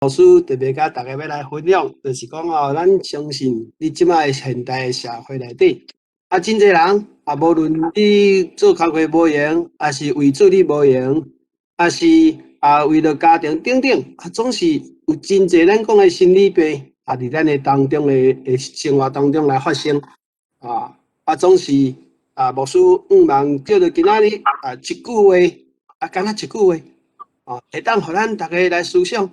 師特別佮大家欲來分享，就是講哦，咱相信佇這擺現代的社會內底，啊，真濟人啊，無論你做工課無閒，抑是為主你無閒，抑是啊為著家庭等等，啊，總是有真濟咱講的心理病啊，佇咱的當中的生活當中來發生啊，啊，總是啊，牧師向望借著今仔日啊，一句話啊，敢若一句話，啊，會當予咱逐家來思想，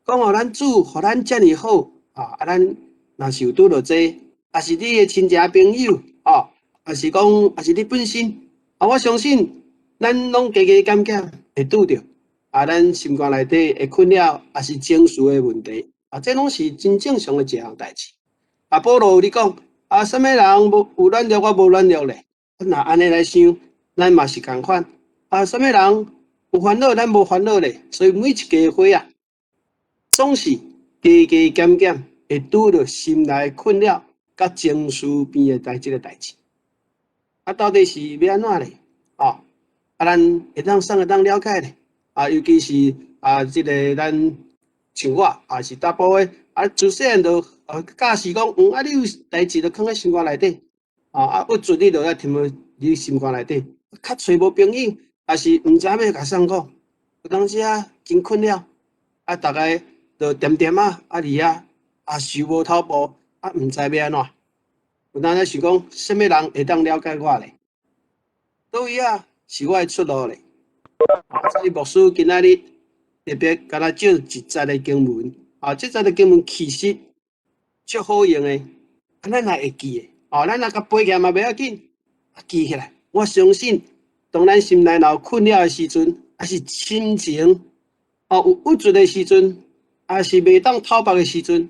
講予咱主，予咱遮爾好啊！啊，咱若是有拄著這，抑是你的親戚朋友，哦，抑是講，抑是你本身，啊，我相信咱攏加加減減會拄著啊，咱心肝內底的困擾，抑是情緒的問題，啊，這攏是真正常的一項代誌。啊，保羅有咧講，啊，啥物人無有軟弱，我無軟弱咧？若按呢來想，咱嘛是仝款。啊，啥物人有煩惱，咱無煩惱咧？所以每一家伙啊，總是加加減減會拄著心內困擾，佮情緒病的代這个代誌。啊，到底是欲按怎咧？哦，啊，咱會當啥會當了解咧？啊，尤其是啊，這个咱像我，也是查埔的，啊，自細漢就教示講，啊，你有代誌就囥佇心肝內底，啊啊，鬱卒你就愛添佇你心肝內底，較揣無朋友，抑是毋知欲共誰講，有當時啊真困擾，啊，逐家就恬恬仔，啊佇遐啊想無頭路，啊毋知欲按怎。有當時想講，啥物人會當了解我咧？佗位啊是我的出路咧？啊，所以牧師今仔日特別共咱借一節的經文，啊，這節的經文其實足好用的，啊，咱也會記的，哦，咱若共背起來嘛袂要緊，啊，記起來。我相信，當咱心內若有困擾的時陣，抑是心情哦有鬱卒的時陣，抑是袂當透腹的時陣，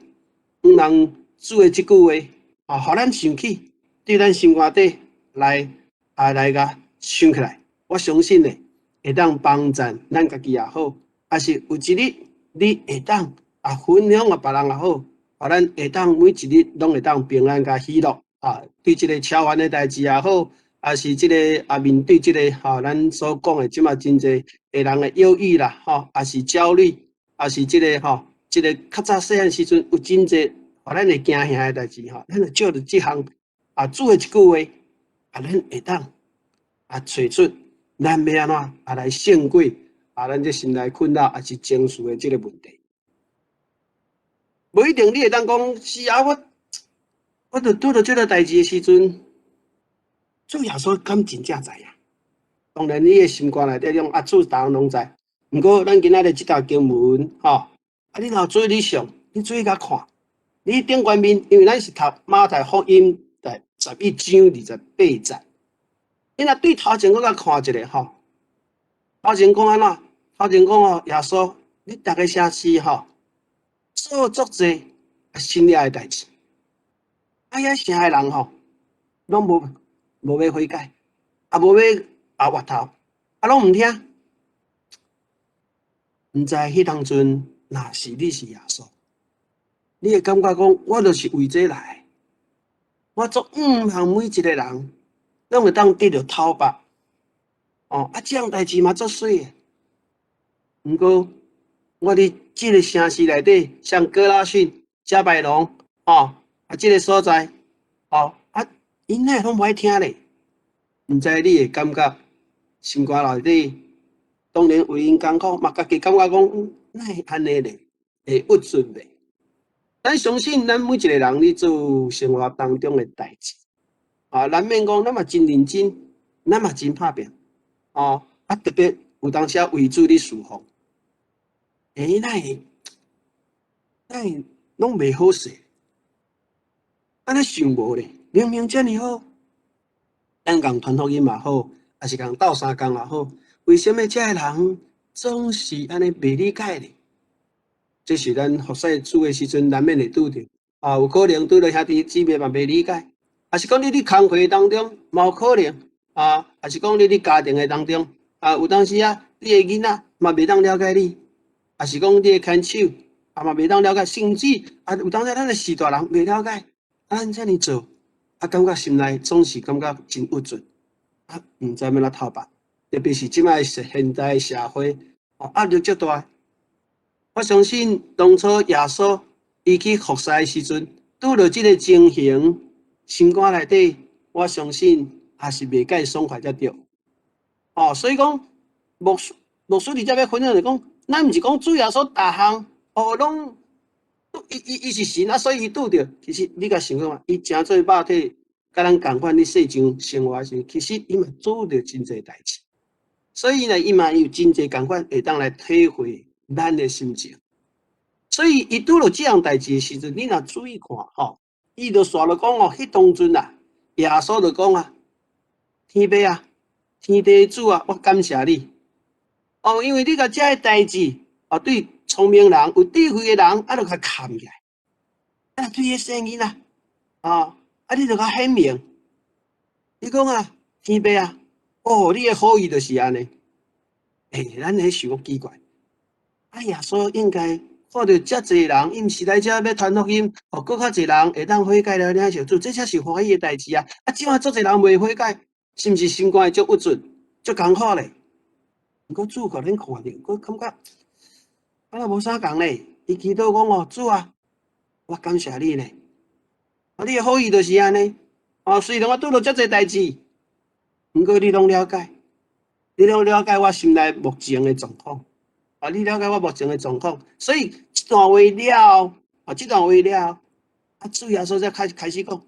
向望主的這句話，啊，予咱想起，對咱心肝底來啊來共想起來。我相信咧，會當幫助咱家己也好，抑是有一日你會當啊分享予別人也好，予咱會當每一日攏會當平安佮喜樂啊。對這个超凡的代誌也好，抑是這个啊面對這个吼，咱所講的這馬真濟的人的憂鬱啦，吼，抑是焦慮，抑是這个吼，這个較早細漢時陣有真濟，予咱會驚嚇的代誌吼，咱就借著這項啊主的一句話，啊，咱會當啊揣出咱欲按怎啊來勝過啊咱這心內困擾抑是情緒的這个問題。無一定你會當講是啊，我著拄著這个代誌的時陣，主耶穌敢真正知影？當然，你的心肝內底講啊，主逐項攏知。毋過，咱今仔日這段經文，吼，啊，你若注意你想，你注意共看，你頂懸面，因為咱是讀馬太福音第11章28節。你若對頭前閣共看一下，吼，頭前講按怎？頭前講哦，耶穌，你逐个城市吼，做足濟新了的代誌，啊，遐城的人吼，攏無欲悔改，也無欲啊回頭，啊，攏毋聽。毋知彼當陣，若是你是耶穌，你會感覺講，我就是為這來，我足向望每一个人，攏會當得著透腹。哦，啊，這項代誌嘛足媠的。毋過，我佇這个城市內底，像哥拉汛、迦百農，哦，啊，這个所在，哦，啊，𪜶哪會攏無愛聽咧？毋知你會感覺心肝內底，當然為𪜶艱苦，嘛家己感覺講，哪會按呢咧？會鬱卒袂？咱相信，咱每一個人咧做生活當中的代誌，啊，難免講咱嘛真認真，咱嘛真拍拚，哦，啊，特別有當時為主咧事奉，欸，哪會攏袂好勢？按呢想無咧？明明遮爾好，咱共傳福音嘛好，抑是共鬥相共也好，為啥物這个人總是按呢袂理解咧？這是咱服侍主的時陣難免會拄著，啊，有可能拄著兄弟姊妹嘛袂理解，抑是講你佇工課當中嘛有可能，啊，抑是講你佇家庭的當中，啊，有當時啊，你的囡仔嘛袂當了解你，抑是講你的牽手啊嘛袂當了解，甚至啊有當時咱的序大人袂了解，啊，咱這爾做，啊，感覺心內總是感覺真鬱卒，啊，毋知欲按怎透腹，特別是這擺現代社會，哦，壓力足大。我相信當初耶穌伊去服侍的時陣，拄著這个情形，心肝內底，我相信也是袂介爽快才對。哦，所以講牧師牧師佇遮欲分享就講，咱毋是講主耶穌逐項哦攏伊伊伊是神啊，所以伊拄著。其實你共想看覓，伊成做肉體，佮咱仝款佇世上生活時，其實伊嘛拄著真濟代誌。所以呢，伊嘛有真濟仝款會當來體會咱的心情。所以伊拄著這項代誌的時陣，你若注意看吼，伊就煞落講哦，彼當陣啊，耶穌就講啊，天父啊，天地主啊，我感謝你。哦，因為你共這个代誌，哦，對聰明人、有智慧的人，啊，就共藏起來。啊，對彼細囡仔，哦，啊，你就共顯明。你講啊，天父啊，哦，你的好意就是按呢。欸，咱咧想講奇怪，啊，耶穌應該看著遮濟人，伊毋是來遮欲傳福音，予閣較濟人會當悔改來領受主，這才是歡喜的代誌啊！啊，這馬足濟人袂悔改，是毋是心肝會足鬱卒、足艱苦咧？毋過主予恁看著，閣感覺啊，若無啥仝咧。伊祈禱講哦，主啊，我感謝你咧。啊，你的好意就是按呢。哦，雖然我拄著遮濟代誌，毋過你攏了解，你攏了解我心內目前的狀況。啊，你了解我目前的狀況，所以這段話了後，啊，這段話了後，啊，主耶穌才開開始講，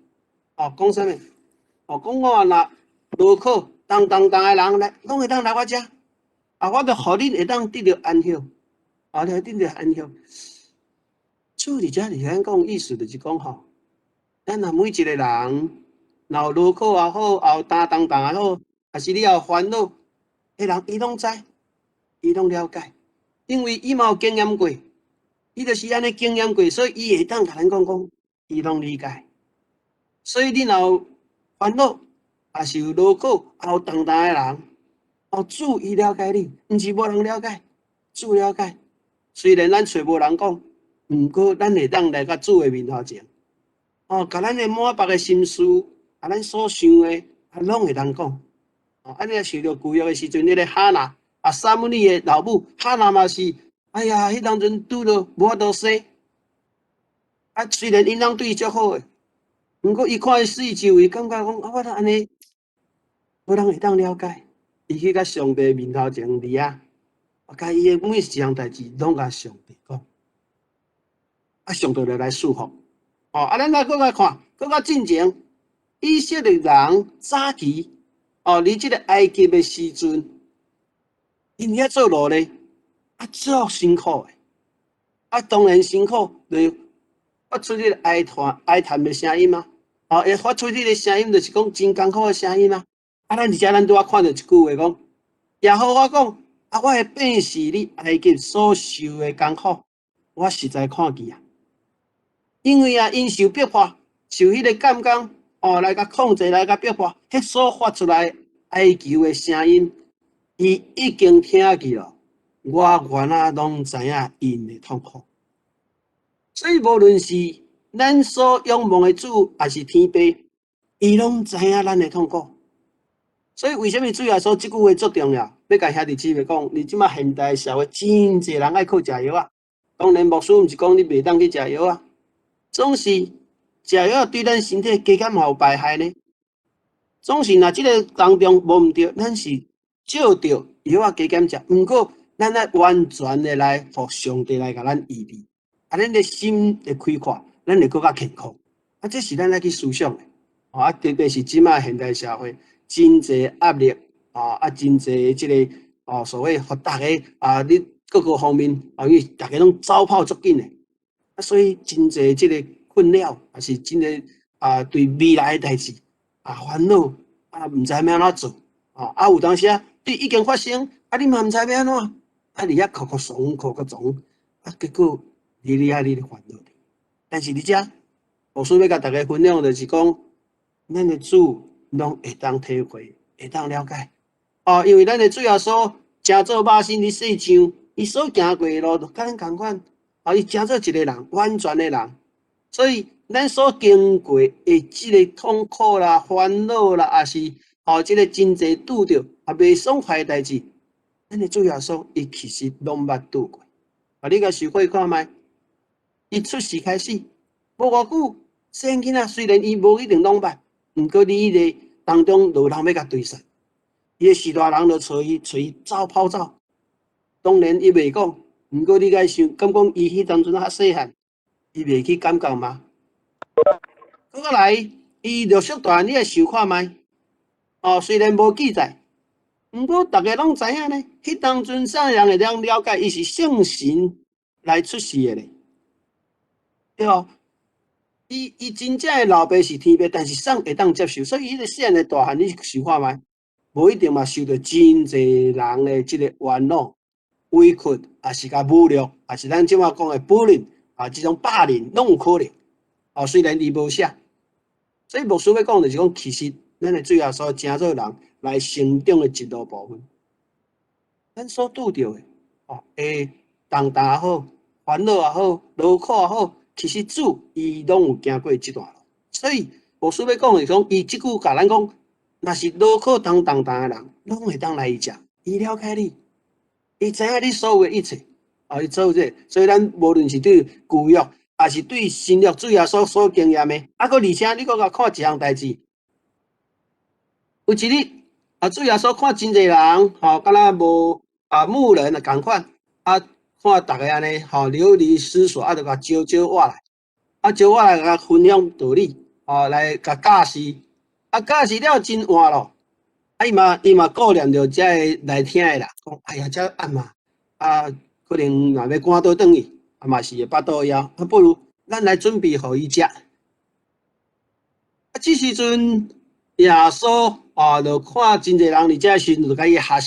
哦，講啥物？哦，講我若勞苦重重擔的人來，攏會當來我遮，啊，我就予恁會當得著安歇，啊，來得著安歇。主佇遮佇遐講意思就是講吼，咱若每一個人，若有勞苦也好，也有擔重擔也好，抑是你有煩惱，彼人伊攏知，伊攏了解。因為伊嘛有經驗過，伊就是按呢經驗過，所以伊會當共咱講講，伊攏理解。所以你若有煩惱，抑是有勞苦，也有重擔的人，哦，主伊了解你，毋是無人了解，主了解。雖然咱揣無人講，毋過咱會當來共主的面頭前，哦，共咱的滿腹的心事，啊，咱所想的，啊，攏會當講。哦，按呢想著舊約的時陣，彼个哈拿。啊，撒母耳的老母哈拿嘛是，哎呀，彼當陣拄著無法度生。啊，雖然𪜶翁對伊足好的，毋過伊看伊四周圍，感覺講啊，我著按呢，無人會當了解。伊去共上帝面頭前佇遐，啊，共伊的每一項代誌攏共上帝講。啊，上帝就來賜福。哦，啊，咱來閣來看，閣較進前，以色列人早期，哦，佇這个埃及的時陣。𪜶遐做奴隸，啊，足辛苦的，啊，當然辛苦，就發出彼个哀嘆哀嘆的聲音啊，哦，會發出彼个聲音，就是講真艱苦的聲音啊。啊，咱佇遮咱拄仔看著一句話講，耶和華講，啊，我的百姓佇埃及所受的艱苦，我實在看見啊。因為啊，𪜶受逼迫，受彼个監工，哦，來共控制，來共逼迫，彼所發出來哀求的聲音。伊已經聽見了，我原來攏知影𪜶的痛苦。所以無論是咱所仰望的主，抑是天父，伊攏知影咱的痛苦。所以為啥物主耶穌這句話足重要？欲共兄弟姊妹講，你這馬現代社會真濟人愛靠食藥仔。當然牧師毋是講你袂當去食藥仔，總是食藥對咱身體加減嘛有排害呢。總是若這个當中無毋對，咱是照著藥仔加減食，毋過咱愛完全的來予上帝來共咱醫治，啊，咱的心會開闊，咱會閣較健康。啊，這是咱愛去思想的。啊，特別是這馬現代社會，真濟壓力，啊，真濟這个哦，所謂予逐家啊，你各個方面啊，因為逐家攏走跑足緊的，啊，所以真濟這个困擾，抑是真濟啊，對未來的代誌啊煩惱啊，毋知欲按怎做，啊，有當時啊，對已經發生，啊，你嘛毋知欲按怎，啊，佇遐哭哭慫，哭哭慫，啊，結果你佇遐你咧煩惱。但是佇遮，牧師欲共大家分享，就是講，咱的主攏會當體會，會當了解。哦，因為咱的主耶穌成做肉身佇世上，伊所行過的路，就佮咱仝款。哦，伊成做一个人，完全的人。所以，咱所經過的這个痛苦啦、煩惱啦，抑是哦，這个真濟拄著啊袂爽快的代誌，咱的主耶穌伊其實攏捌拄過。啊，你共想過看覓？伊出世開始，無偌久，細漢囡仔雖然伊無一定攏捌，毋過你彼个當中就有人欲共追殺，伊的序大人就揣伊揣伊走跑走。當然伊袂講，毋過你該想，敢講伊彼當陣較細漢，伊袂去感覺嗎？閣來，伊陸續大漢，你來想看覓？哦，雖然無記載，毋過逐家攏知影呢。彼當陣啥人會當了解，伊是聖神來出世的咧，對無？伊真正的老爸是天父，但是啥會當接受，所以彼個細漢的大漢，你想看覓？無一定嘛受著真濟人的這個冤枉、委屈，抑是共侮辱，抑是咱這馬講的 bullying 啊，這種霸凌攏有可能。哦，雖然伊無寫，所以牧師欲講就是講，其實咱的主耶穌成做人來成長的一路部分，咱所拄著的哦，會重擔也好，煩惱也好，勞苦也好，其實主伊攏有行過這段路。所以牧師欲講的是講，伊這句共咱講，若是勞苦擔重擔的人，攏會當來伊遮，伊了解你，伊知影你所有的一切，啊，伊做這個，所以咱無論是對舊約，抑是對新約主耶穌所經驗的，啊，閣而且你閣共看一項代誌，有一日啊，主耶穌看真濟人，吼，敢若無啊牧人的仝款，啊，看逐家按呢，吼，流離失所，啊，就共招招倚來，啊，招倚來共分享道理，吼，來共教示，啊，教示了真晏咯，啊，伊嘛顧念著遮个來聽的啦，講，哎呀，遮暗啊，啊，可能若欲趕倒轉去，啊嘛是會腹肚枵，啊，不如咱來準備予伊食。啊，這時陣耶穌啊，就看真濟人佇遮時陣，就共伊學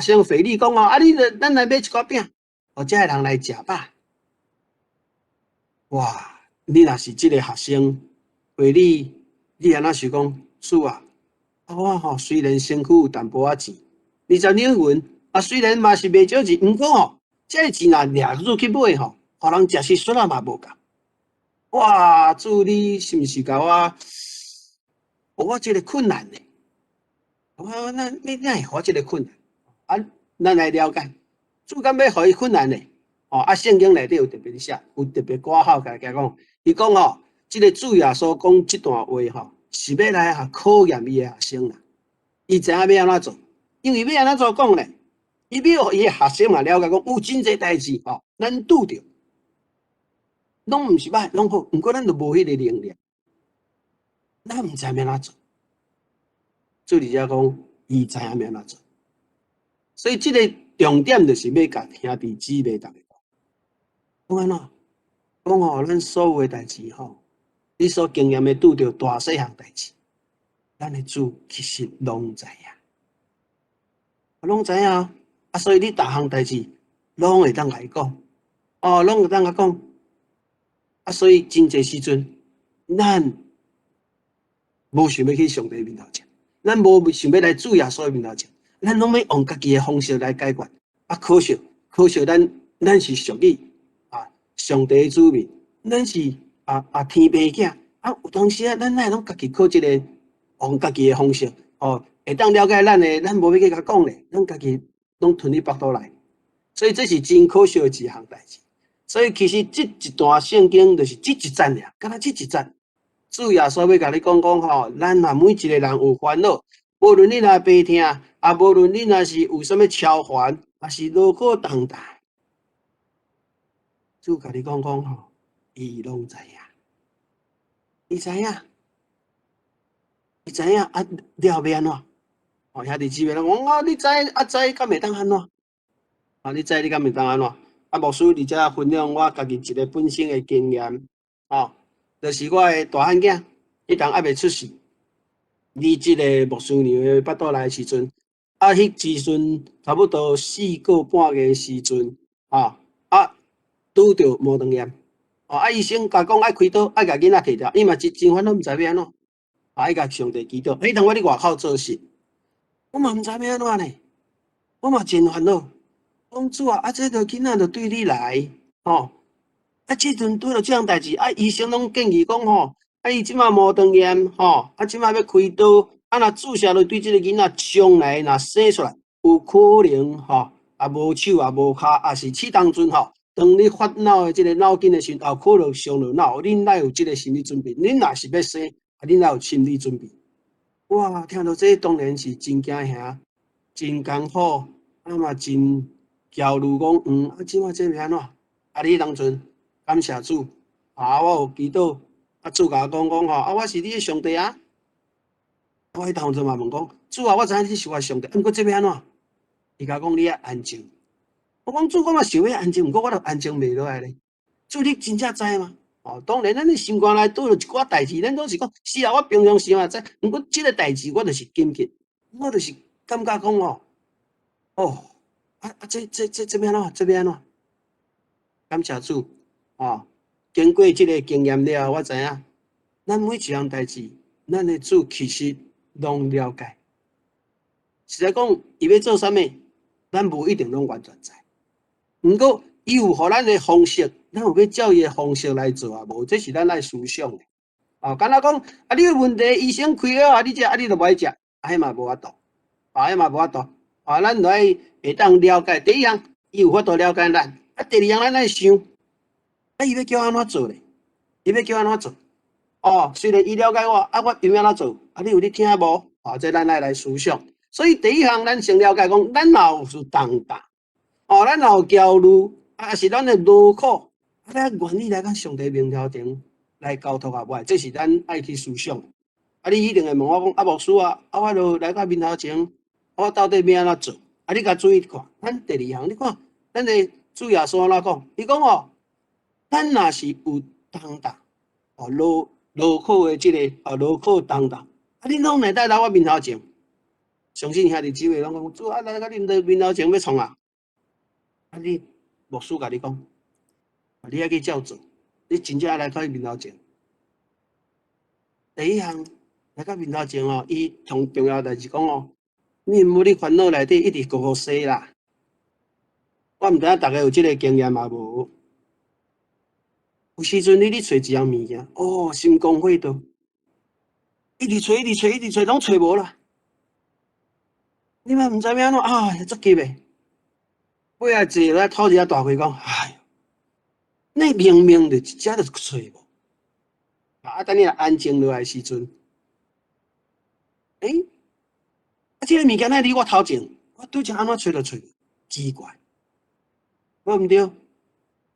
生腓力講哦，啊，你咱來買一寡餅，予遮个人來食飽。哇！你若是這个學生腓力，你按怎想講？主啊，啊我吼雖然身軀有淡薄仔錢，22銀，啊雖然嘛是袂少錢，毋過吼，這个錢若掠入去買吼，予人食時數仔嘛無夠。哇！主，你是毋是共我，予我這个困難呢？我那你哪會予我這个困難？啊，咱來了解，主敢欲予伊困難呢？哦，啊，聖經內底有特別寫，有特別掛號共講，伊講吼，這个主耶穌講這段話吼，是欲來哈考驗伊的學生啦。伊知影欲按怎做，因為欲按怎做講咧，伊欲予伊的學生嘛了解講，有真濟代誌吼，咱拄著，攏毋是歹，攏好，毋過咱就無彼個能力，咱毋知欲按怎做。主佇遮講，伊知影欲按怎做，所以這个重點就是欲共兄弟姊妹逐家講，講按怎？講吼，咱所有的代誌吼，你所經驗的拄著大細項代誌，咱的主其實攏知影，攏知影啊！所以你逐項代誌攏會當共伊講，哦，攏會當共講。啊，所以真濟時陣，咱無想欲去上帝面頭前，咱無想欲來主耶穌面頭前，咱攏欲用家己的方式來解決。啊，可惜，可惜咱是屬於啊上帝的子民，咱是啊天父囝啊，有當時啊，咱哪會攏家己靠這个用家己的方式，哦，會當了解咱的，咱無欲去共講咧，咱家己攏吞佇腹肚內，所以這是真可惜的一項代誌。所以其實這一段聖經就是這一節爾，敢若這一節，主耶穌欲共你講講吼，咱若每一个人有煩惱，無論你若病疼，啊，無論你若是有啥物超煩，抑是勞苦重擔，主共你講講吼，伊攏知影，伊知影，伊知影啊，了欲按怎？哦，兄弟姊妹攏講啊，你知啊知，敢會當按怎？啊，你知你敢會當按怎？啊，牧師佇遮分享我家己一个本身的經驗，吼，就是我的大漢囝，彼當猶未出世，佇這个牧師娘的腹肚內時陣，啊，彼時陣差不多4個半月的時陣，吼，啊，拄著膜腸炎，哦，啊，醫生共講愛開刀，愛共囡仔提掉，伊嘛真真煩惱，毋知欲按怎，啊，愛共上帝祈禱，彼當我佇外口做事，我嘛毋知欲按怎呢，我嘛真煩惱。講主啊，啊，這个囡仔就對你來，吼，啊，這陣拄著這項代誌，啊，醫生攏建議講吼，啊，伊這馬膜腸炎，吼，啊，這馬欲開刀，啊，若注射落對這个囡仔將來若生出來，有可能吼，啊，無手啊，無跤，抑是此當陣吼，當你發惱的這个腦筋的時陣，有可能傷著腦，恁愛有這个心理準備。恁若是欲生，啊，恁愛有心理準備。哇，聽著這當然是真驚嚇，真艱苦，啊嘛真焦慮，講啊，這馬這欲按怎？啊，你彼當陣感謝主，啊，我有祈禱，啊，主共我講講吼，啊，我是你的上帝啊。我彼當陣嘛問講，主啊，我知影你是我的上帝，啊，毋過這欲按怎？伊共我講你愛安靜。我講主，我嘛想欲安靜，毋過我著安靜袂落來咧。主，你真正知嗎？哦，當然，咱的心肝內拄著一寡代誌，咱攏是講，是啊，我平常時嘛知，毋過這个代誌我就是緊急，我就是感覺講吼，哦，啊啊，這這這這欲按怎？這欲按怎？感謝主，哦，經過這个經驗了後，我知影，咱每一項代誌，咱的主其實攏了解。實在講，伊欲做啥物，咱無一定攏完全知。毋過，伊有予咱的方式，咱有欲照伊的方式來做啊無？這是咱愛思想的。哦，敢若講啊，你有問題，醫生開藥啊，你食啊，你著無愛食，啊，彼嘛無法度，啊，彼嘛無法度。啊，咱著愛會當了解。第一項，伊有法度了解咱；啊，第二項，咱愛想，啊，伊欲叫我按怎做咧？伊欲叫我按怎做？哦，雖然伊了解我，啊，我欲按怎做？啊，你有咧聽無？啊，這咱愛來思想。所以第一項，咱先了解講，咱若有是重擔，哦，咱若有焦慮，啊，是咱的勞苦，啊，咱願意來到上帝面頭前來交託啊，無？這是咱愛去思想。啊，你一定會問我講，啊，牧師啊，啊，我著來到面頭前，我到底欲按怎做？啊，你共注意看，咱第二項，你看，咱的主耶穌按怎講？伊講哦，咱若是有重擔，哦，勞勞苦的這个，啊，勞苦重擔，啊，恁攏會當來我面頭前。相信兄弟姊妹攏講，主啊，來到恁的面頭前欲創啊？啊，你牧師共你講，你愛去照做，你真正愛來到伊面頭前。第一項來到面頭前哦，伊上重要代誌講哦，你毋好咧煩惱內底一直糊糊踅啦。我毋知影逐家有這个經驗嘛無？有時陣你咧揣一項物件，哦，心肝火著，一直揣，一直揣，一直揣，攏揣無啦。你嘛毋知欲按怎啊，足急的。尾仔坐落來吐一下大氣講，哎喲，你明明就一隻就揣無。啊，等你若安靜落來時陣，欸，啊，這个物件哪佇我頭前，我拄才按怎揣就揣，奇怪，無毋對。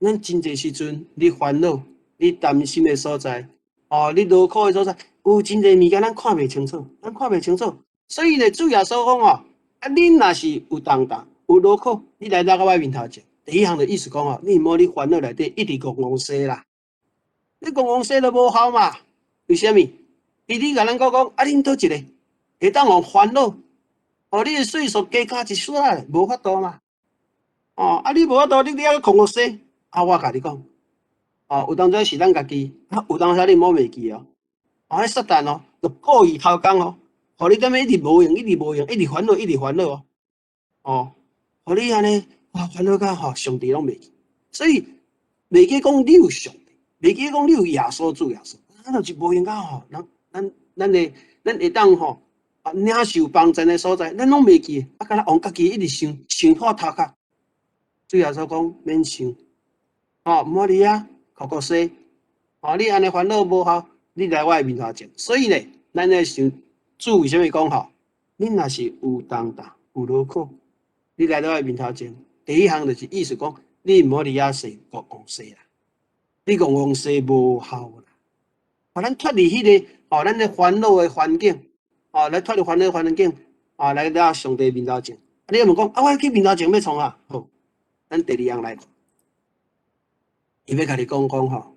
咱真濟時陣，你煩惱、你擔心的所在，哦，你勞苦的所在，有真濟物件咱看袂清楚，咱看袂清楚。所以呢，主耶穌講哦，啊，恁若是有重擔、有勞苦，你來到我面頭前。第一項的意思講哦，你毋好咧煩惱內底一直戇戇踅啦，你戇戇踅都無效嘛？為啥物？伊你共咱講講，啊，恁佗一个會當予煩惱，哦，你的歲數加加一絲仔，無法度嘛。哦，啊，你無法度，你你猶閣戇戇踅，啊，我共你講，哦，有當陣是咱家己，啊，有當時你毋好袂記哦，哦，彼撒旦哦，就故意偷工哦，予你踮咧一直無閒，一直無閒，一直煩惱，一直煩惱哦，哦，予你按呢，哇，煩惱甲吼，上帝攏袂記，所以袂記講你有上帝，袂記講你有耶穌主耶穌，咱就是無閒甲吼，咱咱咱的咱會當吼啊領受幫贊的所在，咱攏袂記，啊，敢若予家己一直想想破頭殼。主耶穌講免想，吼，毋好佇遐哭哭踅，吼，你按呢煩惱無效，你來我的面頭前。所以呢，咱咧想主為啥物講吼？恁若是有重擔、有勞苦，你來到我的面頭前，第一項就是意思講，你毋好佇遐踅戇戇踅啦，你戇戇踅無效啦。予咱脫離彼个吼，咱的煩惱的環境，吼，來脫離煩惱環境，啊，來到上帝面頭前。啊，你若問講，啊，我去面頭前欲創啥？好，咱第二項來，伊欲共你講講吼，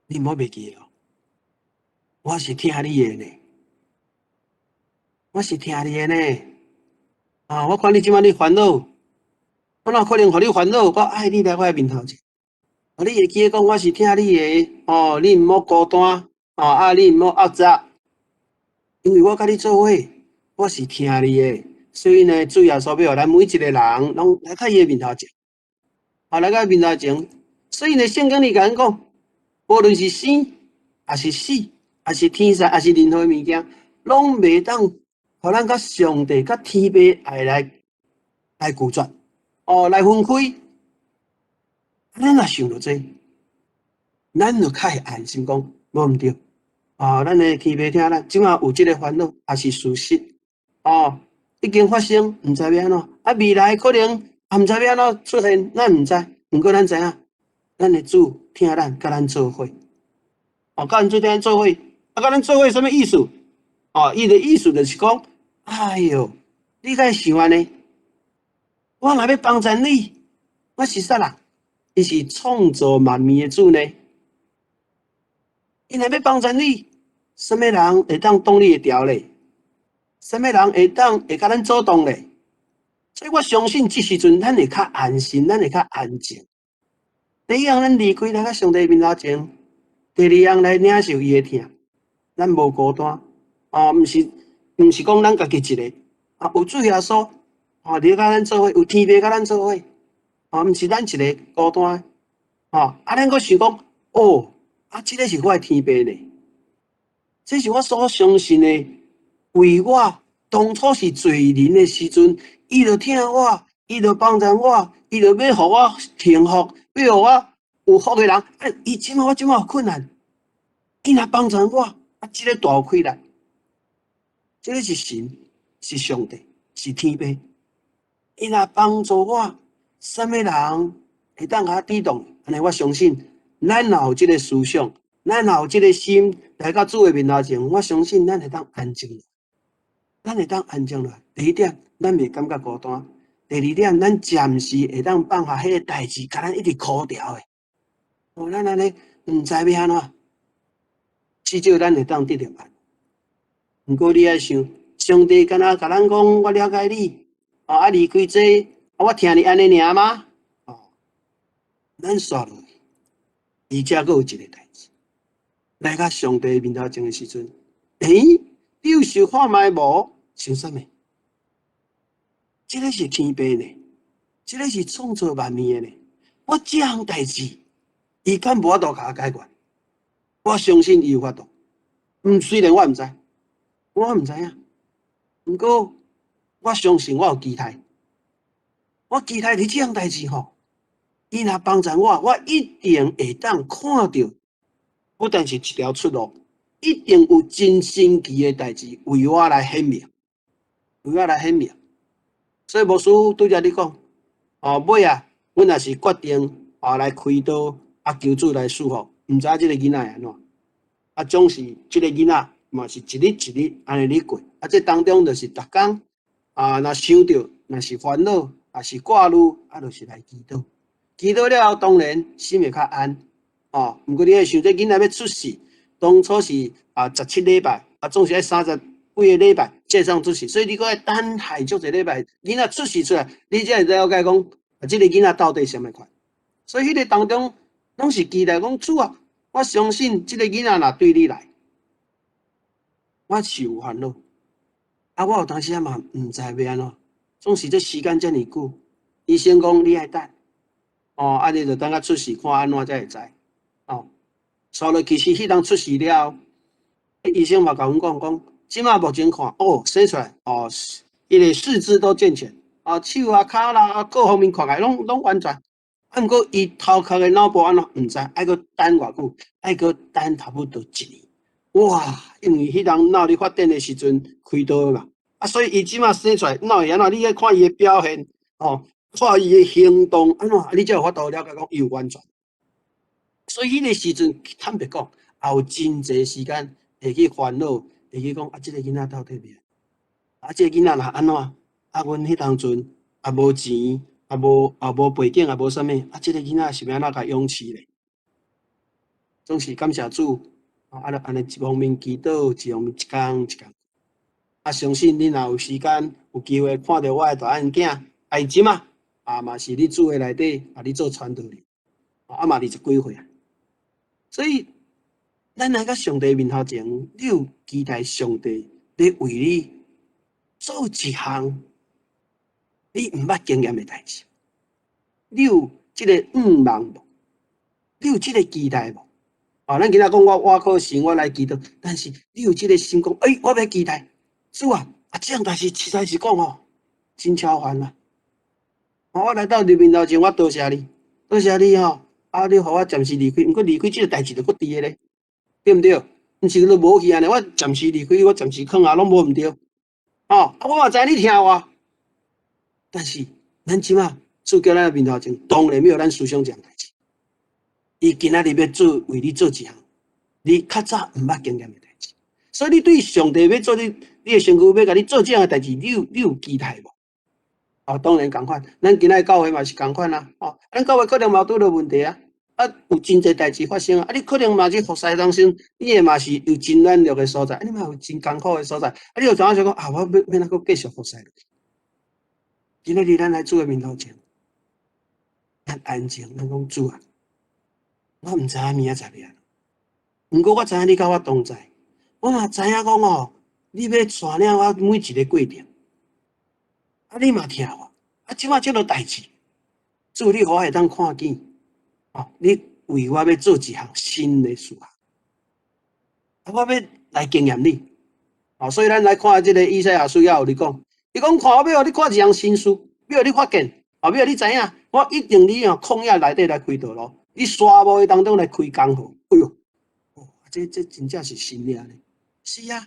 你毋好袂記哦，我是疼你的呢，我是疼你的呢。啊，我看你這擺咧煩惱，我哪可能予你煩惱？我愛你來我的面頭前，哦，你會記得講我是疼你的，哦，你毋好孤單，哦，啊，你毋好壓榨，因為我佮你做伙，我是疼你的，所以呢，主耶穌欲予咱每一個人攏來到伊的面頭前，啊，來到面頭前。所以呢，聖經裡共咱講，無論是生，抑是死，抑是天使，抑是任何物件，攏袂當予咱佮上帝、佮天父愛來來拒絕，哦，來分開。咱若想著這，咱就較會安心講，無毋對。哦，咱的天父疼咱，這馬有這个煩惱，也是事實。哦，已經發生，毋知欲按怎。啊，未來可能也毋知欲按怎出現，咱毋知。毋過咱知影，咱的主疼咱，佮咱做伙。哦，佮咱做疼做伙，啊，佮咱做伙啥物意思？哦，伊的意思就是講，哎喲，你敢會想按呢？我若欲幫贊你，我是啥人？伊是創造萬物的主呢。伊若欲幫贊你，啥物人會當擋你的條咧？啥物人會當會共咱阻擋咧？所以我相信這時陣咱會較安心，咱會較安靜。第一樣，咱離開來到上帝面頭前；第二樣，來領受伊的疼，咱無孤單。哦，毋是講咱家己一个，啊，有主耶穌，哦，佇共咱做伙，有天父共咱做伙，哦，毋是咱一个孤單。哦，啊，咱閣想講，哦，啊，這个是我的天父呢，這是我所相信的，為我當初是罪人的時陣，伊就疼我，伊就幫助我，伊就欲予我幸福，欲予我有福的人。啊，伊這馬我這馬有困難，伊若幫助我，啊，這个大有氣力。這個是神，是上帝，是天父。伊若幫助我，啥物人會當共我抵擋？按呢，我相信，咱若有這个思想，咱若有這个心來到主的面頭前，我相信咱會當安靜。咱會當安靜落來。第一點，咱袂感覺孤單；第二點，咱暫時會當放下彼个代誌，共咱一直苦牢的。哦，咱按呢毋知欲按怎，至少咱會當得著安。毋過你愛想，上帝敢若共咱講，我了解你，哦，啊離開這，啊我疼你按呢爾嗎？哦，咱煞落去，而且閣有一个代誌，來到上帝面頭前的時陣，欸，你有想看覓無？想啥物？這个是天父呢，這个是創造萬物的呢。我這項代誌，伊敢無法度共我解決？我相信伊有法度。雖然我毋知，我毋知影，毋過我相信我有期待。我期待佇這項代誌吼，伊若幫助我，我一定會當看著，不但是一條出路，一定有真神奇的代誌為我來顯明，為我來顯明。所以牧師拄才你講，哦，尾啊，阮若是決定哦來開刀，啊求主來賜福，毋知這个囡仔會按怎？啊，總是這个囡仔嘛是一日一日按呢咧過，啊，這當中就是逐工啊，若想著，若是煩惱，也是掛慮，啊，就是來祈禱。祈禱了後，當然心會較安。哦，毋過你愛想，這囡仔欲出世，當初是啊17禮拜，啊總是愛30幾个禮拜才會出世，所以你閣愛等待足濟禮拜，囡仔出世出來，你才會了解講，啊，這个囡仔到底啥物款。所以彼个當中，攏是期待講主啊，我相信這个囡仔若對你來，我是有煩惱。啊，我有當時仔嘛毋知欲按怎，總是這時間遮爾久，醫生講你愛等，哦，啊，你就等甲出世看按怎才會知，哦。煞落其實彼當出世了後，醫生嘛共阮講講，這馬目前看，哦，生出來，哦，伊个四肢都健全，哦，手啊、跤啦，各方面看起來攏完全。啊，毋過伊頭殼的腦部按怎毋知，愛閣等偌久，愛閣等差不多一年。哇！因為彼當腦咧發展的時陣開刀嘛，啊，所以伊這馬生出來腦會按怎？你愛看伊的表現，哦，看伊的行動按怎，你才有法度了解講伊有完全。所以彼个時陣坦白講，也有真濟時間會去煩惱，會去講啊，這个囡仔到底欲？啊，這个囡仔若按怎？啊，阮彼當陣也無錢，也無背景，也無啥物，啊，這个囡仔是欲按怎共養飼咧？總是感謝主，啊，就按呢一方面祈禱，一方面一工一工。啊，相信恁若有時間有機會看著我的大漢囝，啊，伊這馬啊嘛是佇主的內底，啊，咧做傳道咧，啊嘛20幾歲啊。所以，咱來到上帝面頭前，你有期待上帝咧為你做一項你毋捌經驗的代誌？你有這个向望無？你有這个期待無？啊，咱今仔講我倚靠神，我來祈禱，但是你有這个心講，欸，我欲期待，主啊，啊，這項代誌實在是講吼，真超凡啊！我來到你面頭前，我多謝你，多謝你吼，啊，你予我暫時離開，毋過離開這個代誌就閣佇個咧，對毋對？毋是都無去按呢，我暫時離開，我暫時囥下攏無毋對，吼，啊，我嘛知你疼我，但是咱這馬主叫咱面頭前，當然欲予咱思想這項代誌。伊今仔日欲做為你做一項，你較早毋捌經驗的代誌，所以你對上帝欲做你，你的身軀欲共你做這樣的代誌，你有期待無？哦，當然仝款，咱今仔教會嘛是仝款啊，哦，咱教會可能嘛拄著問題啊，啊，有真濟代誌發生啊，啊，你可能嘛是服侍當中，你會嘛是有真軟弱的所在，啊，你嘛有真艱苦的所在，啊，你有怎想講啊？我欲欲按怎閣繼續服侍落去？今仔日咱來主的面頭前，咱安靜，咱講主啊，我毋知影明仔載欲按怎，毋過我知影你佮我同在，我嘛知影講哦，你欲帶領我每一个過程，啊，你嘛疼我，啊，這馬這个代誌，主你予我會當看見，哦，你為我欲做一項新的事啊，啊，我欲來經驗你，哦，所以咱來看這个以賽亞書也有咧講，伊講看我欲予你看一項新事，欲予你發現，哦，欲予你知影，我一定佇哦曠野內底來開道路。佇沙漠的當中來開江河，哎喲，哦，這真正是神蹟呢。是啊，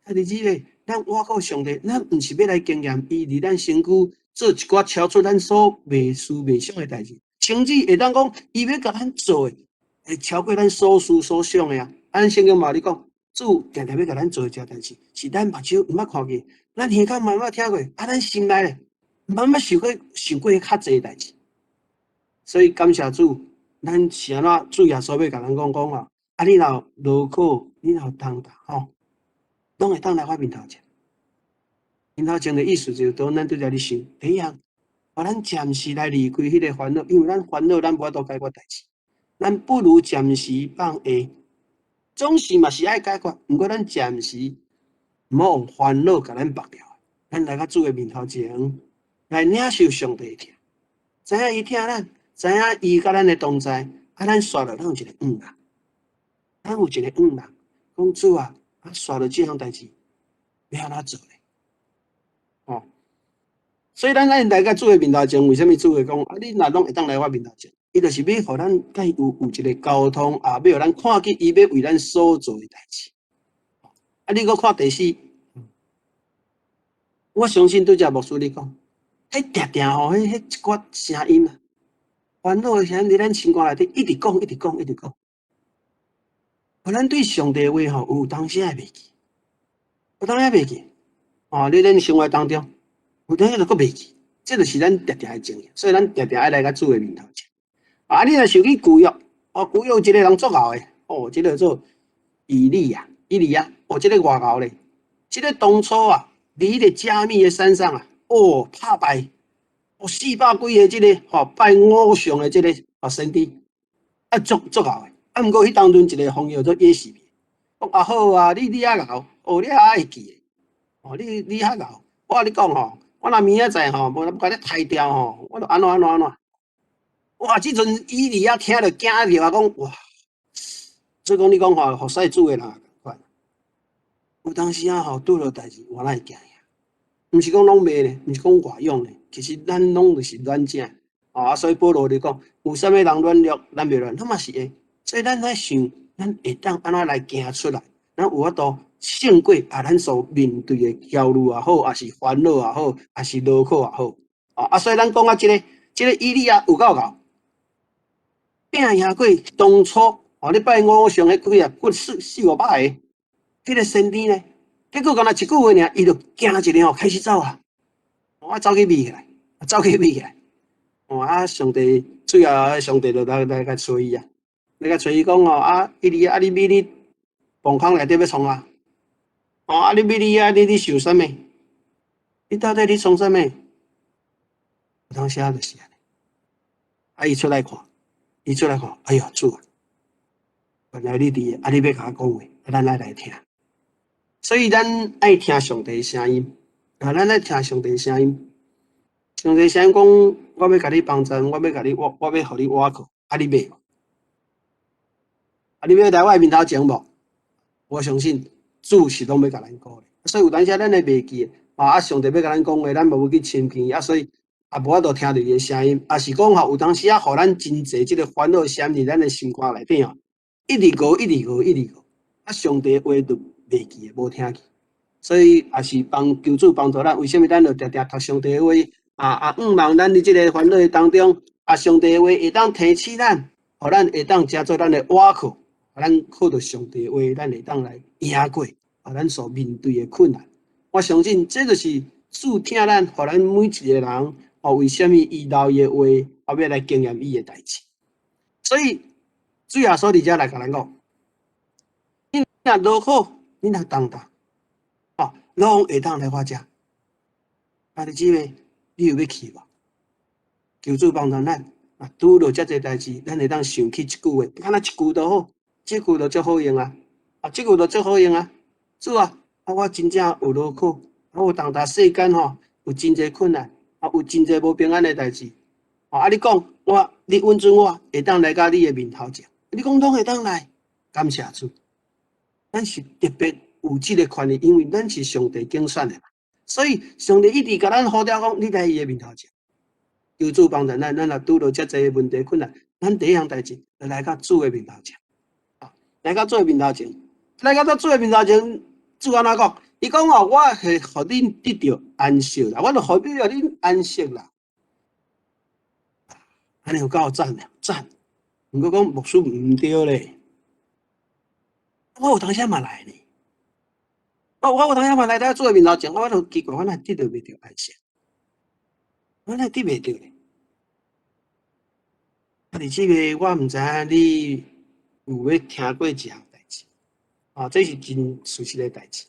兄弟姊妹，咱倚靠上帝，咱毋是欲來經驗伊佇咱身軀做一寡超出咱所未思未想的代誌，甚至會當講伊欲共咱做的，會超過咱所思所想的啊。咱聖經嘛咧講，主定定欲共咱做的這代誌，是咱目睭毋捌看見，咱耳孔嘛毋捌聽過，啊，咱心內咧毋捌想過較濟代誌。所以感謝主。咱是按怎？主耶穌欲共咱講講啊！啊，你若勞苦，你若有擔擔吼，攏會當來我面頭前。面頭前的意思就是講，咱拄才咧想，第一項，予咱暫時來離開彼个煩惱，因為咱煩惱，咱無法度解決代誌，咱不如暫時放下，總是嘛是愛解決，毋過咱暫時毋好予煩惱共咱縛牢。咱來到主的面頭前，來領受上帝的疼，知影伊疼咱。知影伊佮咱的同在，啊，咱煞落，咱有一个向望，咱有一个向望，講主啊，啊，煞落這項代誌，欲按怎做咧？哦，所以咱愛來到主的面頭前，為啥物主會講啊？你若攏會當來我面頭前，伊就是欲予咱佮伊有一个溝通，啊，欲予咱看見伊欲為咱所做的代誌。啊，你閣看第四，我相信拄才牧師咧講，彼定定吼，彼一寡聲音啊。煩惱的聲音佇咱心肝內底一直講，一直講，一直講。予咱對上帝的話吼，有當時會袂記，有當時袂記。哦，你咱生活當中，有當時就閣袂記，這就是咱定定的情形。所以咱定定愛來到主的面頭前。啊，你若想起舊約，哦，舊約有一個人足𠢕的，哦，這个做以利亞，以利亞，哦，這个偌𠢕咧。這个當初啊，佇彼个迦密的山上啊，哦，拍敗。哦，四百幾个這个吼拜偶像的這个啊先知，啊足足𠢕的，啊毋過彼當陣一个風叫做耶洗別，講啊好啊，你較𠢕，哦你較會記的，哦你較𠢕，我共你講吼，我若明仔載吼，無共你刣掉吼，我就按怎按怎按怎。哇！這陣以利亞聽著驚著啊，講哇，所以講你講吼，服侍主的人仝款，有當時啊吼拄著代誌，我哪會驚呀？毋是講攏袂咧，毋是講外勇咧，其實咱攏就是軟正，啊，所以保羅就講，有啥物人軟弱，咱袂軟，咱嘛是會。所以咱愛想，咱會當按怎來行出來，咱有法度勝過啊，咱所面對的焦慮也好，抑是煩惱也好，抑是勞苦也好，啊，所以咱講啊，這个以利亞有夠𠢕，拼贏過當初哦，咧拜偶像彼幾啊，四四五百个，彼个先知呢？結果干焦一句話爾，伊就驚一下吼，開始走啊！我走去避起來，走去避起來。哦啊，上帝最後上帝就來共揣伊啊，來共揣伊講吼啊，以利亞啊，你覕佇墓空內底欲創啥？哦啊，你覕佇遐，你咧想啥物？你到底咧創啥物？有當時就是按呢。啊，伊出來看，伊出來看，哎喲，主啊，原來你佇，啊，你欲共我講話，啊，咱愛來聽。所以咱愛聽上帝聲音，啊，咱愛聽上帝聲音。上帝聲音講，我欲共你幫贊，我欲共你，我欲予你倚靠，啊，你欲無？啊，你欲來我面頭前無？我相信主是攏欲共咱顧的。所以有當時咱會袂記，啊，上帝欲共咱講話，咱無去親近，啊，所以啊，也無法度聽著伊的聲音，抑是講吼，有當時啊，予咱真濟這个煩惱閃佇咱的心肝內底吼，一直熬，一直熬，一直熬，啊，上帝的話就袂記，無聽去。所以也是幫求主幫助咱，為啥物咱就定定讀上帝的話？啊啊，向望咱佇這个煩惱的當中，啊，上帝的話會當提醒咱，予咱會當成做咱的倚靠，予咱靠著上帝的話，咱會當來贏過啊，咱所面對的困難。我相信這就是主疼咱，予咱每一个人，哦，為啥物伊留伊的話，啊，欲來經驗伊的代誌。所以主耶穌佇遮來共咱講：你若勞苦，你若重擔，哦，攏會當來我遮。兄弟姊妹，你有欲去無？求主幫助咱，啊，拄著遮濟代誌，咱會當想起這句話，敢若一句就好，這句就足好用啊！啊，這句就足好用啊！主啊，啊，我真正有勞苦，啊，有重擔世間吼，有真濟困難，啊，有真濟無平安的代誌。哦，啊，你講我，你允准我會當來到你的面頭前，你講攏會當來，感謝主。咱是特別有這个權利，因為咱是上帝揀選的嘛，所以上帝一直共咱呼召講，你來伊的面頭前。求主幫助咱，咱若拄著遮濟問題困難，咱第一項代誌就來到主的面頭前，啊，來到主的面頭前，來到主的面頭前，主按怎講？伊講哦，我會予恁得著安息啦，我就予你予恁安息啦。按呢有夠讚的，讚。毋過講牧師毋對咧，我有當時嘛來呢。我有當時嘛來到主的面頭前，我就奇怪，我哪得著袂著安息？我哪得袂著咧？啊，弟姊妹，我毋知影你有欲聽過一項代誌，啊，這是真事實的代誌。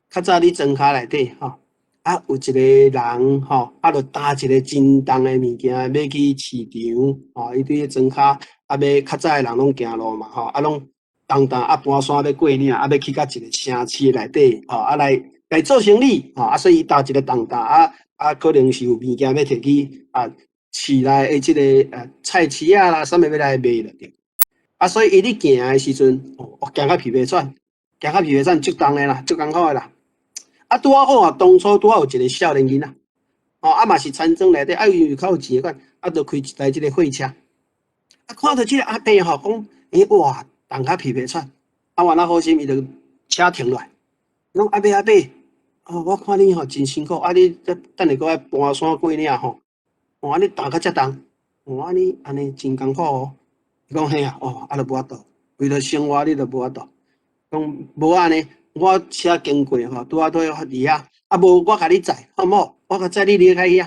較早佇莊跤內底吼，啊，有一个人吼，啊，就擔一个真重的物件，欲去市場，吼，伊對莊跤啊，欲較早的人攏行路嘛，吼，啊，攏重擔啊，搬山欲過嶺，啊，欲去到一个城市內底，吼，啊，來來做生意，吼，啊，所以伊擔一个重擔，啊啊，可能是有物件欲提去啊，市內的這个菜市仔啦，啥物欲來賣就對。啊，所以伊咧行的時陣，哦，行甲疲疲喘，行甲疲疲喘，足重的啦，足艱苦的啦。啊，拄仔好啊，當初拄仔有一个少年囡仔，哦，啊嘛是田莊內底，啊因為較有錢的款，啊，就開一台這个貨車，啊，看著這个阿伯吼，講，欸哇，重甲疲疲喘，啊，原來好心，伊就車停落來，講阿伯阿伯，哦，我看你吼真辛苦，啊你這等下閣愛搬山過嶺吼，哦，啊你擔甲遮重，哦，啊你按呢真艱苦哦。伊講嘿啊，哦，啊就無法度，為著生活你就無法度，講無按呢。我車經過吼，拄仔拄佇遐，啊無我共你載，好無？我共載你離開遐。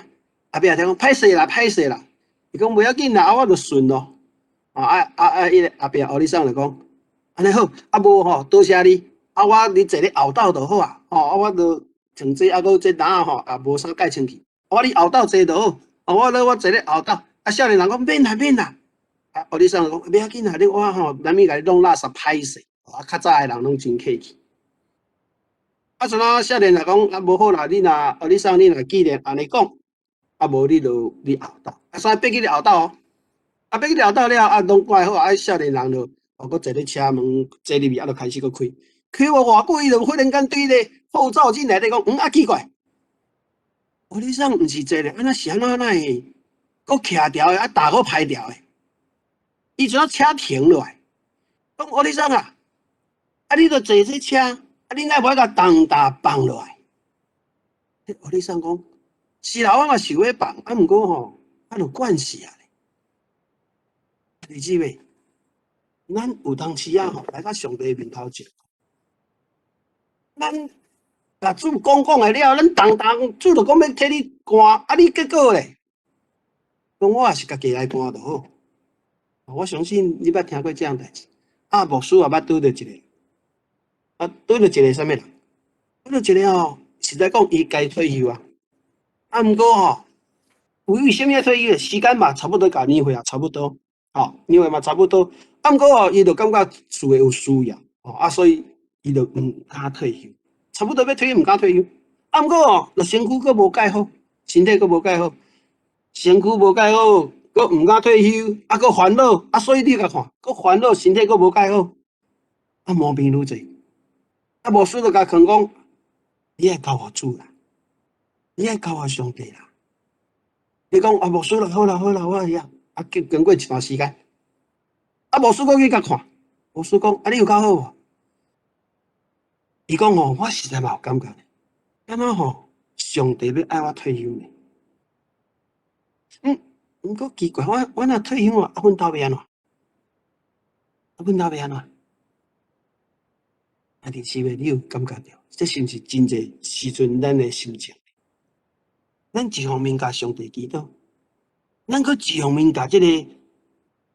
後壁聽講歹勢啦，歹勢啦。伊講無要緊啦，啊我就順咯。啊啊啊！彼个後壁歐吉桑就講，按呢好，啊無吼，多謝你。啊我你坐咧後斗就好啊。吼啊我就穿這啊閣這籃吼也無啥蓋清氣。我你後斗坐就好。啊我咧我坐咧後斗。啊少年人講免啦免啦。啊歐吉桑就講無要緊啦，你我吼難免共你弄垃圾歹勢。啊較早的人攏真客氣。啊，像啊，少年來講啊，無好啦，你若歐吉桑，你若既然按呢講，啊無你就你後斗，啊所以爬去你後斗哦，啊爬去你後斗了，啊攏掛好，啊少年人就哦，閣坐咧車門坐入去，啊就開始閣開，開無偌久，伊就忽然間對咧後照鏡內底講，嗯啊奇怪，歐吉桑毋是坐咧，啊那是按怎哪會閣徛牢的，啊踏閣歹牢的，伊陣車停落來，講歐吉桑啊，啊你著坐這車。啊！你哪無愛共重擔放落來？歐吉桑講，是啦，我嘛想欲放，啊，毋過吼，啊，就慣勢啊。弟姊妹，咱有當時啊吼，來到上帝面頭前，咱共主講講的了，咱重擔主就講欲替你擔，啊，你結果咧，講我也是家己來擔就好。我相信你捌聽過這樣代誌，啊，牧師也捌拄著一个。啊，拄著一个啥物人？拄著一个吼，實在講伊該退休啊。啊，毋過吼，為啥物愛退休？時間嘛，差不多共年歲也差不多，吼，年歲嘛差不多。啊，毋過吼，伊就感覺事業有需要，吼啊，所以伊就毋敢退休。差不多欲退休，毋敢退休。啊，毋過吼，就身軀閣無蓋好，身體閣無蓋好，身軀無蓋好，閣毋敢退休，啊，閣煩惱，啊，所以你共看，閣煩惱，身體閣無蓋好，啊，毛病愈濟。啊，牧師就共勸講，你愛交予主啦，你愛交予上帝啦。伊講啊，牧師啦，好啦好啦，我會曉。啊，經過一段時間，啊，牧師閣去共看，牧師講啊，你有較好無？伊講吼，我實在嘛有感覺，感覺吼，上帝欲愛我退休呢。毋過奇怪，我若退休啊，啊，阮兜欲按怎？啊，阮兜欲按怎？啊，弟兄姊妹，你有感覺著？這是毋是真濟時陣咱的心情？咱一方面共上帝祈禱，咱閣一方面共這个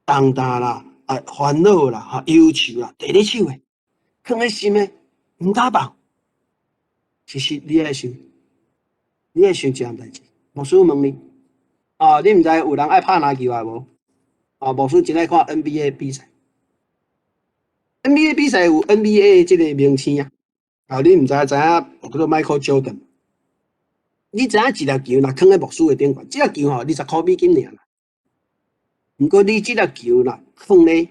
重擔啦、啊煩惱啦、哈憂愁啦，提咧手的，囥咧心的，毋敢放。其實你愛想，你愛想一項代誌。牧師問你，啊，你毋知有人愛拍籃球啊無？啊，牧師真愛看 NBA 比賽。NBA 比賽有 NBA 這个明星啊，啊，你毋知知影叫做 Michael Jordan。你知影一粒球若囥佇牧師的頂懸，這粒球吼20箍美金爾啦。毋過你這粒球若放咧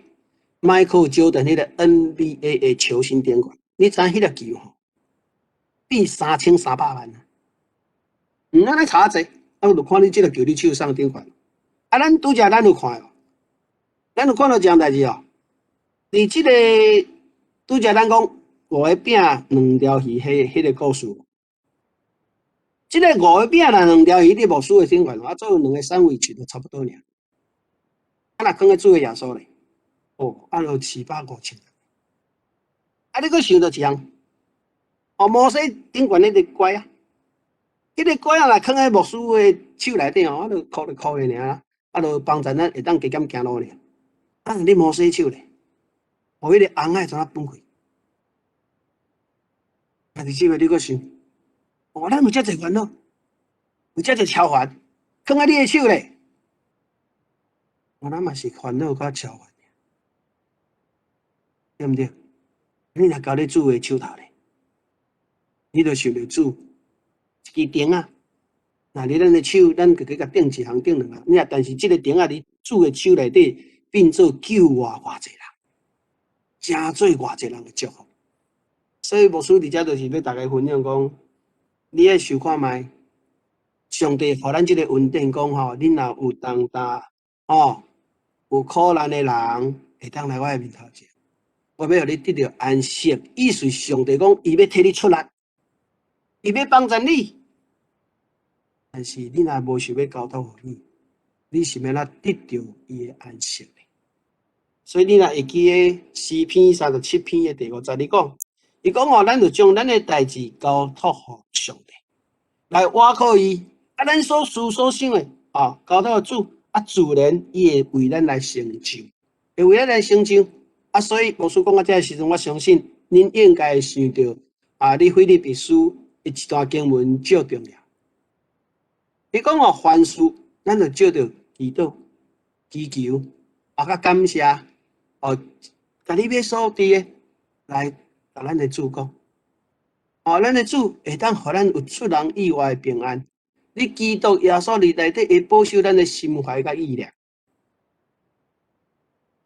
Michael Jordan 彼个 NBA 的球星頂懸，你知影彼粒球吼變3300萬啊！毋咱來查者，啊，就看你這粒球你手送頂懸。啊，咱拄才咱有看哦，咱有看著一項代誌哦。佇這个拄才咱講五个餅兩條魚，彼个故事。這个五个餅啦，兩條魚，佇牧師的頂懸，啊，做兩个三文治就差不多爾。啊，若囥佇主的耶穌咧，哦，啊，就450,000。啊，你閣想著一項，哦，摩西頂懸彼个拐仔，彼个拐仔若囥佇牧師的手內底吼，啊，就箍一箍的爾，啊，就幫助咱會當加減行路爾。啊，你摩西手咧，哦，彼个紅海怎啊分開？啊，弟兄姊妹，你閣想？哦，咱有遮濟煩惱，有遮濟超煩，囥佇你的手咧，哦，咱嘛是煩惱佮超煩，對毋對？你若交咧主的手頭咧，你就想著主一支釘仔，若佇咱的手，咱就去共釘一項、釘兩項。你若但是這个釘仔佇主的手內底，變做救活偌濟人，成做偌濟人的祝福。所以牧師佇遮就是欲大家分享講，你愛想看覓，上帝予咱這个恩典講吼，恁若有重擔，吼，有苦難的人，會當來我的面頭前，我欲予你得著安息。意思上帝講，伊欲替你出力，伊欲幫助你。但是你若無想欲交託予伊，你是欲按怎得著伊的安息呢？所以你若會記得詩篇37篇的第五節，伊講，伊講吼，咱就將咱的代誌交託予上帝，來倚靠伊。啊，咱所思所想的，啊，交託予主，啊，自然伊會為咱來成就，會為咱來成就。啊，所以牧師講到這个時陣，我相信恁應該會想著啊，你腓立比書一段經文足重要。伊講哦，凡事咱就藉著祈禱、祈求，啊，佮感謝，哦，共你欲所得的來共咱的主講。哦，咱的主會當予咱有出人意外的平安。你基督耶穌佇內底會保守咱的心懷佮意念。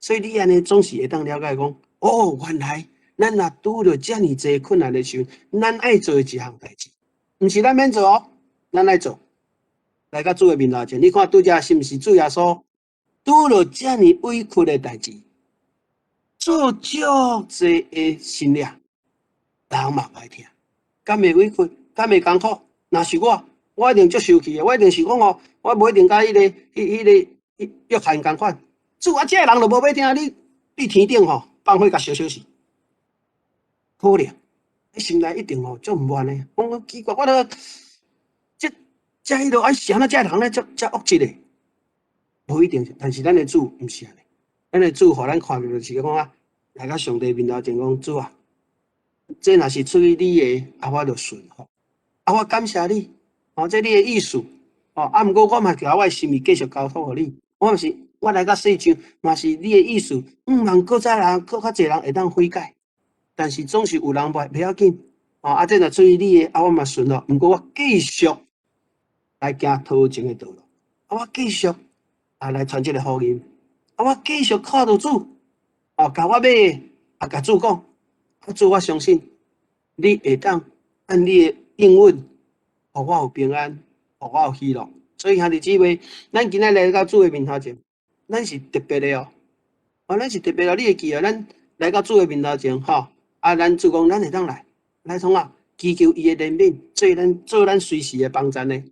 所以你按呢總是會當了解講，哦，原來咱若拄著遮爾濟困難的時陣，咱愛做的一項代誌，毋是咱免做哦，咱愛做。來到主的面頭前，你看拄才是毋是主耶穌拄著遮爾委屈的代誌，做足濟的神跡，人嘛袂聽，敢會委屈，敢會艱苦？若是我，我一定足生氣的，我一定是講哦，我無一定佮彼个約翰仝款。主啊，這个人就無欲聽你，你天頂吼放火共燒燒死，可能你心內一定吼足毋願的。講奇怪，我都這這彼落愛是按怎這个人咧，遮遮惡質的，無一定是。但是咱的主毋是按呢，咱的主予咱看著就是講啊，來到上帝面頭前講，主啊，這若是出於你的，啊，我就順服，啊，我感謝你，哦，這你的意思，哦，啊，毋過我嘛共我的心意繼續交託予你，我毋是。我來到世上嘛是你的意思，毋通閣再人，閣較濟人會當悔改，但是總是有人袂要緊，哦，啊，這若出於你的，啊，我嘛順咯。毋過我繼續來行頭前的道路，啊，我繼續啊來傳這個福音，啊，我繼續靠著主，哦，共我欲的，啊，共主講，啊，主我相信你會當按你的應允，予我有平安，予我有喜樂，所以兄弟姊妹，咱今仔來到主的面頭前，咱是特別的哦。哦，咱是特別哦，你會記得咱來到主的面頭前，吼，啊，咱主講咱會當來，來創啊，祈求伊的憐憫，做咱做咱隨時的幫贊的。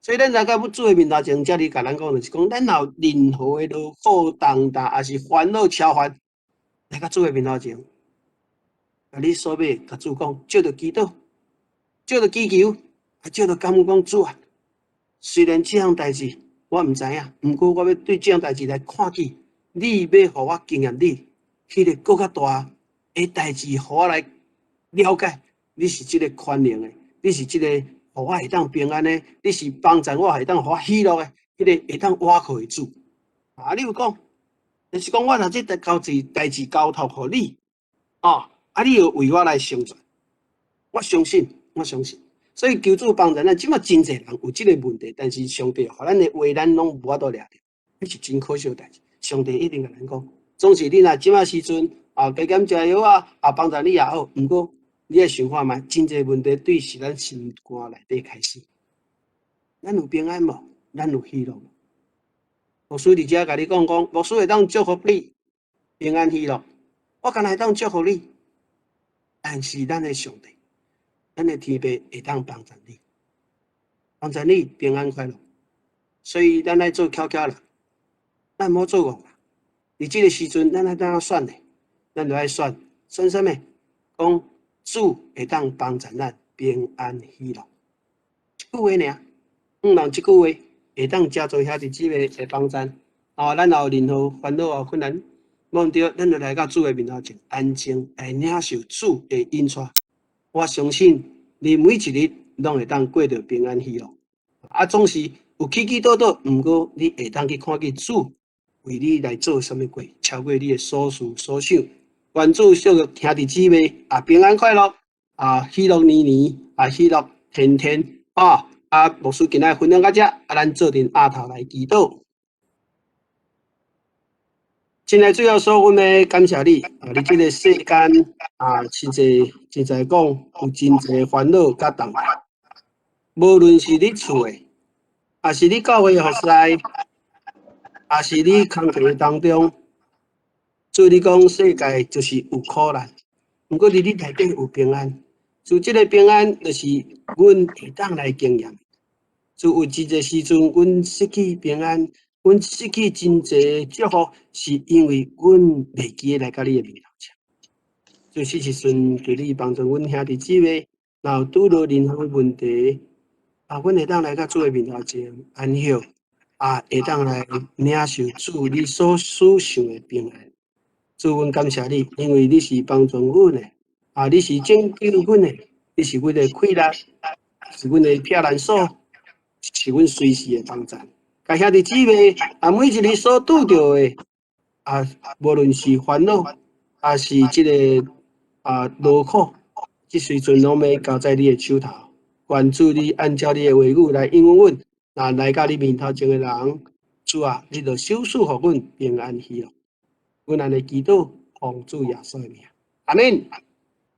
所以咱來到主的面頭前，這裡共咱講就是講，咱若有任何的勞苦重擔，抑是煩惱超煩，來到主的面頭前，共你所欲共主講，藉著祈禱，藉著祈求，啊，藉著感恩講主啊。雖然這項代誌我毋知影，毋過我欲對這項代誌來看見，你欲予我經驗你，彼个閣較大的代誌，予我來了解，你是這个寬容的，你是這个予我會當平安的，你是幫助我會當予我喜樂的，彼个會當倚靠的主。啊，你有講，就是講我若這交誌代誌交託予你，哦，啊，你會為我來成全，我相信，我相信。所以求主幫助咱，這馬真濟人有這个問題，但是上帝予咱的話，咱攏無法度掠著，彼是真可惜的代誌。上帝一定共咱講，總是你若這馬時陣啊，加減食藥啊，啊幫助你也好，毋過你愛想看覓，真濟問題對是咱心肝內底開始。咱有平安無？咱有喜樂無？牧師佇遮共你講講，牧師會當祝福你平安喜樂，我敢若會當祝福你，但是咱的上帝，咱的天父會當幫助你，幫助你平安快樂。所以咱愛做巧巧人，咱毋好做戇人。佇這个時陣，咱愛怎樣選呢？咱就愛選選啥物？講主會當幫助咱平安喜樂。一句話爾，毋人這句話會當誠濟兄弟姊妹的幫助。哦，咱若有任何煩惱啊困難，無毋對，咱就來到主的面頭前，安靜來領受主的引帶。我相信你每一日攏會當過著平安喜樂。啊，總是有起起倒倒，毋過你會當去看見主為你來做啥物過，超過你的所思所想。願主祝福兄弟姊妹啊，平安快樂啊，喜樂年年啊，喜樂天天啊！啊，牧師今仔分享到遮，啊，咱做陣阿頭來祈禱。親愛主耶穌，阮欲感謝你啊！佇這个世間啊，實際實在講有真濟煩惱佮重擔。無論是你厝的，抑是你教會的服侍，抑是你工課當中，主你講世界就是有苦難，毋過佇你內底有平安。主這个平安就是阮會當來經驗。主有真濟時陣，阮失去平安，阮失去真濟祝福，是因為阮袂記得來到你的面頭前。主此時陣，求你幫助阮兄弟姊妹，若有拄著任何問題，啊，阮會當來到主的面頭前安息，啊，會當來領受主你所賜賞的平安。主，阮感謝你，因為你是幫助阮的，啊，你是拯救阮的，你是阮的氣力，是阮的避難所，是阮隨時的幫贊。共兄弟姊妹啊，每一日所拄著的啊，無論是煩惱，抑是這个啊勞苦，這時陣攏欲交在你的手頭。願主你按照你的話語來應允阮，若來到你面頭前的人，主啊，你就賞賜予阮平安喜樂。阮按呢祈禱，奉主耶穌的名，阿們。